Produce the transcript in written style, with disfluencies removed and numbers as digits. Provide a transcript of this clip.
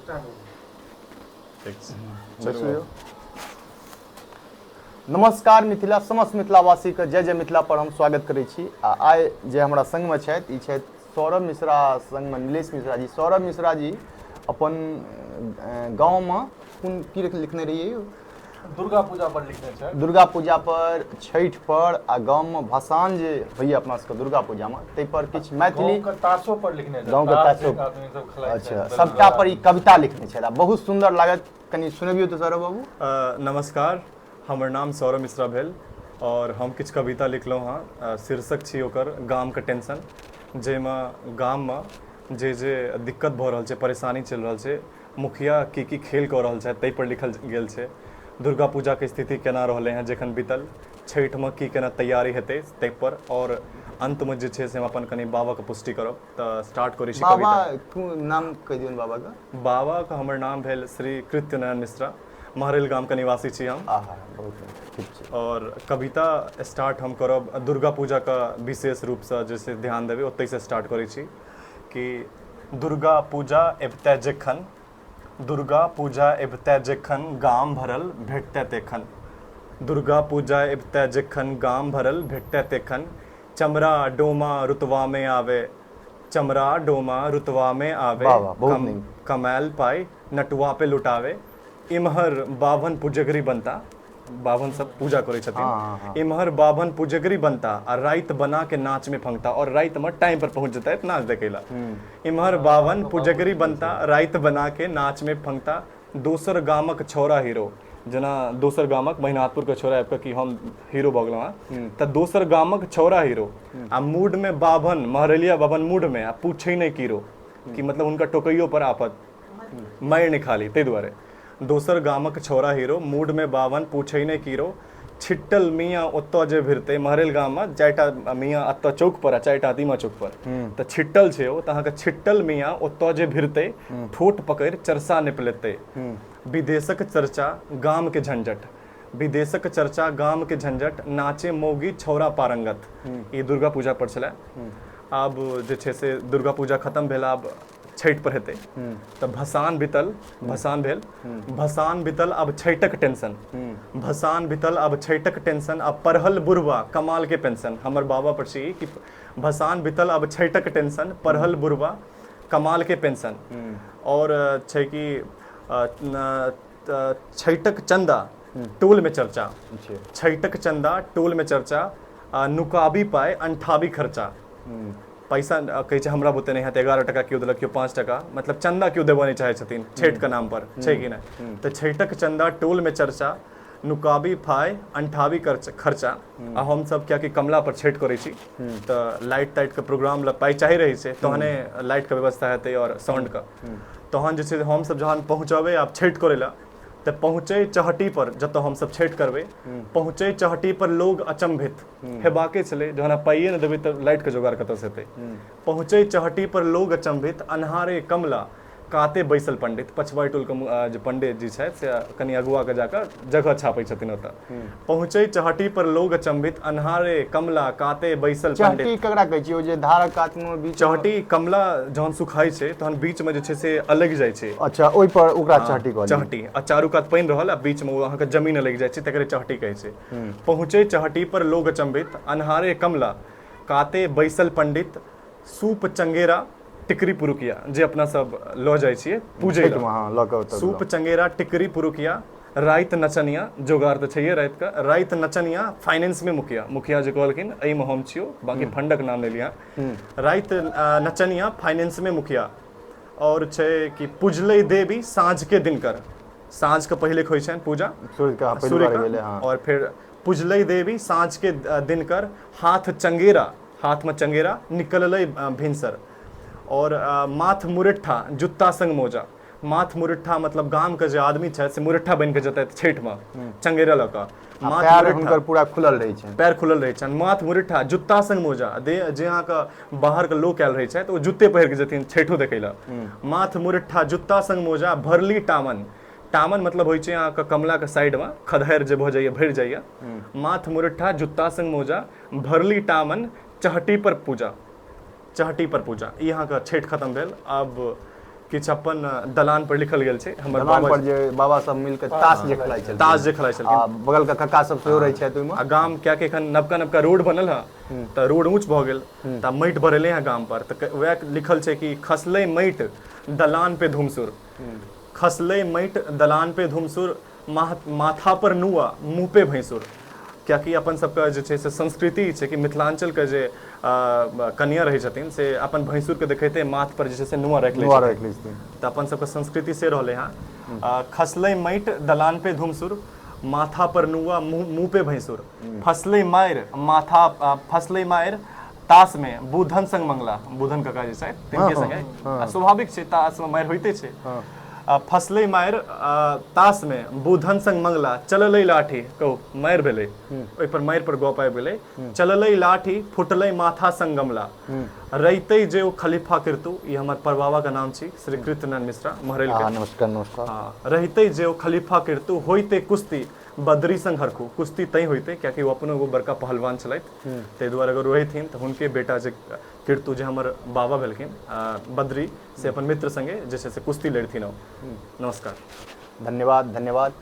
ठीक छै, चलू। नमस्कार मिथिला, समस्त मिथिलावासीके जय जय मिथिला पर हम स्वागत करै छी। आ आइ जे हमरा संगमे छथि ई छथि सौरभ मिश्रा, संगमे नीलेश मिश्रा जी। सौरभ मिश्रा जी अपन गाँवमे कोन की लिखने रहियै यौ? दुर्गा पूजा पर लिखने छै। दुर्गा पूजा पर, छठि पर आ गाममे भसान जे होइए अपना सबके दुर्गा पूजामे, ताहि पर किछु मैथिली गाँवके तासो पर लिखने छै। गाँवके तास तासो एक आदमी सब खेलाइ छै। अच्छा, सबटा पर ई कविता लिखने छथि आ बहुत सुन्दर लागत। कनि सुनबियौ तऽ सौरभ बाबू। नमस्कार, हमर नाम सौरभ मिश्रा भेल और हम किछु कविता लिखलहुँ हँ। शीर्षक छी ओकर गामके टेंशन, जाहिमे गाममे जे जे दिक्कत भऽ रहल छै, परेशानी चलि रहल छै, मुखिया की की खेल कऽ रहल छथि, ताहिपर लिखल गेल छै। दुर्गा पूजाके स्थिति केना रहलै हँ जखन बीतल, छठिमे की केना तैयारी हेतै ताहिपर, आओर अन्तमे जे छै से हम अपन कनि बाबाके पुष्टि करब। तऽ स्टार्ट करै छी बाबा कविता। नाम कहि दियौ बाबाके। बाबाके हमर नाम भेल श्री कृत्यनारायण मिश्रा, महरैल गामके निवासी छी हम। आहा, बहुत नीक, ठीक छै। और कविता स्टार्ट हम करब दुर्गा पूजाके विशेष रूपसँ जे छै ध्यान देबै, ओतहिसँ स्टार्ट करै छी कि दुर्गा पूजा अबिते जखन, दुर्गा पूजा अबिते जखन गाम भरल भेटतै तेखन, दुर्गा पूजा अबिते जखन गाम भरल भेटतै तेखन, चमरा डोमा रुतवामे आवे, चमरा डोमा रुतवामे आवे, वाह, वाह, बहुत नीक। कमायल पाइ नटुआ पे लुटावे, इम्हर बाभन पुजगरी बनता, बाभन सब पूजा करै छथिन, हाँ, हाँ। इम्हर बाभन पुजगरी बनता आ राति बना के नाच में फंगता, और राति में टाइम पर पहुंच जेतै नाच देखै ला। इम्हर बाभन पुजगरी बनता, राति बना के नाच में फंगता, दोसर गामक छौड़ा हीरो, जेना दोसर गामक महिनाथपुर के छौड़ा आबि कऽ कि हम हीरो भऽ गेलहुँ हँ, तऽ दोसर गामक छौड़ा हीरो आ मूड में बाभन महरैलिया बाभन मूड में आ पूछै नहि कीरो, कि मतलब हुनका टोकैयो पर आफत, मारि नहि खाली, ताहि दुआरे दोसर गामक छौड़ा हीरो मूडमे बाभन पूछै नहि कीरो, छिट्टल मियाँ ओतऽ जे भिड़तै। महरैल गाममे 4टा मियाँ एतऽ चौक पर आ 4टा अतीमा चौक पर, तऽ छिट्टल छै ओ, तऽ अहाँके छिट्टल मियाँ ओतऽ जे भिड़तै, ठोट पकड़ि चरसा निप लेतै। विदेशक चर्चा गामके झंझट, विदेशक चर्चा गामके झंझट, नाचे मौगी छौड़ा पारंगत। ई दुर्गा पूजा पर छलै। आब जे छै से दुर्गा पूजा खतम भेल, आब छठि पर हेतै। तऽ भसान बीतल, भसान भेल, भसान बीतल अब छठिक टेंशन, भसान बीतल अब छठिक टेंशन, अब पढ़ल बुढ़वा कमाल के पेंशन। हमर बाबा पर छी कि भसान बीतल अब छठिक टेंशन, पढ़ल बुढ़वा कमाल के पेंशन। और छै कि छठिक चंदा टोल में चर्चा, छठिक चंदा टोल में चर्चा, नुकाबी पाय अंठाबी खर्चा। पैसा कहै छै हमरा बुते नहि हैत, 11 टका केओ देलक, केओ 5 टका, मतलब चंदा केओ देबऽ नहि चाहै छथिन छठिके नाम पर, छै कि नहि? तऽ छठिक चंदा टोल में चर्चा, नुकाबी फाय अंठाबी खर्चा। आ हमसब कियाकि कमला पर छठि करै छी तऽ लाइट ताइटके प्रोग्राम लए पाइ चाही रहै छै, तहने लाइटके व्यवस्था हेतै आओर साउंडके। तहन जे छै हमसब जहन पहुँचबै आब छठि करै लए, तऽ पहुँचै चहटी पर जतऽ हमसब छठि करबै, पहुँचै चहटी पर लोग अचंभित हेबाके छलै, जहन अहाँ पाइए नहि देबै तऽ लाइटके जोगाड़ कतऽसँ हेतै। पहुँचै चहटी पर लोग अचंभित, अन्हारे कमला काते बैसल पंडित। पछबाइ टोलके जे पंडित जी छथि से कनि अगुआ के जाकऽ जगह छापै छथिन ओतऽ। पहुँचै चहटी पर लोग अचंभित, अन्हारे कमला काते बैसल पंडित। चहटी ककरा कहै छियै? ओ जे धारक कातमे बीच चहटी कमला जहन सुखाइ छै तहन बीचमे जे छै से अलगि जाइ छै। अच्छा, ओहि पर ओकरा चहटी कहल। चहटी आ चारू कात पानि रहल आ बीचमे ओ अहाँके जमीन अलगि जाइ छै, तकरे चहटी कहै छै। पहुँचै चहटी पर लोग अचंभित, अन्हारे कमला काते बैसल पंडित, सूप चंगेरा टिकरी पुरुकिया, जे अपना सब लऽ जाइ छियै पूजै लए। लऽ कऽ ओतऽ। सूप चंगेरा टिकरी पुरुकिया, राति नचनिया, जोगार तऽ छैहे राति के, राति नचनिया फाइनेंस में मुखिया, मुखिया जे कहलखिन एहिमे हम छियौ, बाकी फंडक नाम नहि लिहा। राति नचनिया फाइनेंस में मुखिया। और छै कि पुजलै देवी साँझ के दिनकर, साँझ के पहिले होइ छनि पूजा सूर्य के, पहिल सूर्य बार के, भेलै, हाँ। और फिर पुजलै देवी साँझ के दिनकर, हाथ चंगेरा, हाथ में चंगेरा निकललै भिनसर, और माथ मुरट्ठा जुत्ता संग मोजा। माथ मुरट्ठा मतलब गाम के जे आदमी छथि से मुरट्ठा बनि के जेतथि छठि में चंगेरा लऽ कऽ, माथ पैर मुरट्ठा, हुनकर पूरा खुलल रहै छनि, पैर खुलल रहै छनि, माथ मुरट्ठा जुत्ता संग मोजा। दे जे अहाँके बाहर के लोक आयल रहै छथि ओ जुत्ते पहिर के जेथिन छठिो देखै लए। माथ मुरट्ठा जुत्ता संग मोजा, भरली टामन, टामन मतलब होइ छै अहाँके कमला के साइड में खदहरि जे भऽ जाइए, भरि जाइए। माथ मुरट्ठा जुत्ता संग मोजा, भरली टामन, चहटी पर पूजा, चहटी पर पूजा। ई अहाँके छठि खतम भेल। आब किछु अपन दलान पर लिखल गेल छै हमर दलान पर जे बाबा सब मिल के ताश जे खेलाइ छलखिन। ताश जे खेलाइ छलखिन। आ बगल के कक्का सब सेहो रहै छथि ओहिमे। आ गाम कियाकि एखन नवका नवका रोड बनल हँ तऽ रोड ऊँच भऽ गेल तऽ माटि भरेलै हँ गाम पर, तऽ वएह लिखल छै कि खसलै माटि दलान पे धुमसुर, खसलै माटि दलान पे धुमसुर, माथा पर नुआ मुँह पे भैंसुर। कियाकि अपन सबके जे छै से संस्कृति छै कि मिथिलाञ्चलके जे कनिया रहै छथिन से अपन भैंसुरके देखैते माथ पर जे छै से नुआ राखि लै नुआ छथिन। राखि लै छथिन। तऽ अपन सबके संस्कृति से रहलै हँ। खसलै माटि दलान पे धुमसुर, माथा पर नुआ मुँह पे भैंसुर, फसलै मारि माथा, फसलै मारि ताश में बुधन संग मंगला, बुधन काका जे छथि तिनके संगे, आ स्वाभाविक छै ताश में मारि होइते छै। फसलै मारि ताश में बुधन संग मंगला, चललै लाठी, कहू मारि भेलै, ओहि पर मारि पर गप आबि गेलै, चललै लाठी फुटलै माथा संग गमला, रहितै जे ओ खलीफा कृतु, ई हमर परबाबा के नाम छी श्री कृतनारायण मिश्रा महरैल के। नमस्कार नमस्कार। रहितै जे ओ खलीफा कृतु, होइते कुश्ती बद्री संग हरखू, कुश्ती तैं होइते कियाकि ओ अपनो एगो बड़का पहलवान छलथि, ताहि दुआरे अगर रहिथिन तऽ हुनके बेटा जे कीर्तु जे हमर बाबा भेलखिन बद्री, से अपन मित्र संगे जे छै से कुश्ती लड़थिन। नमस्कार। धन्यवाद धन्यवाद।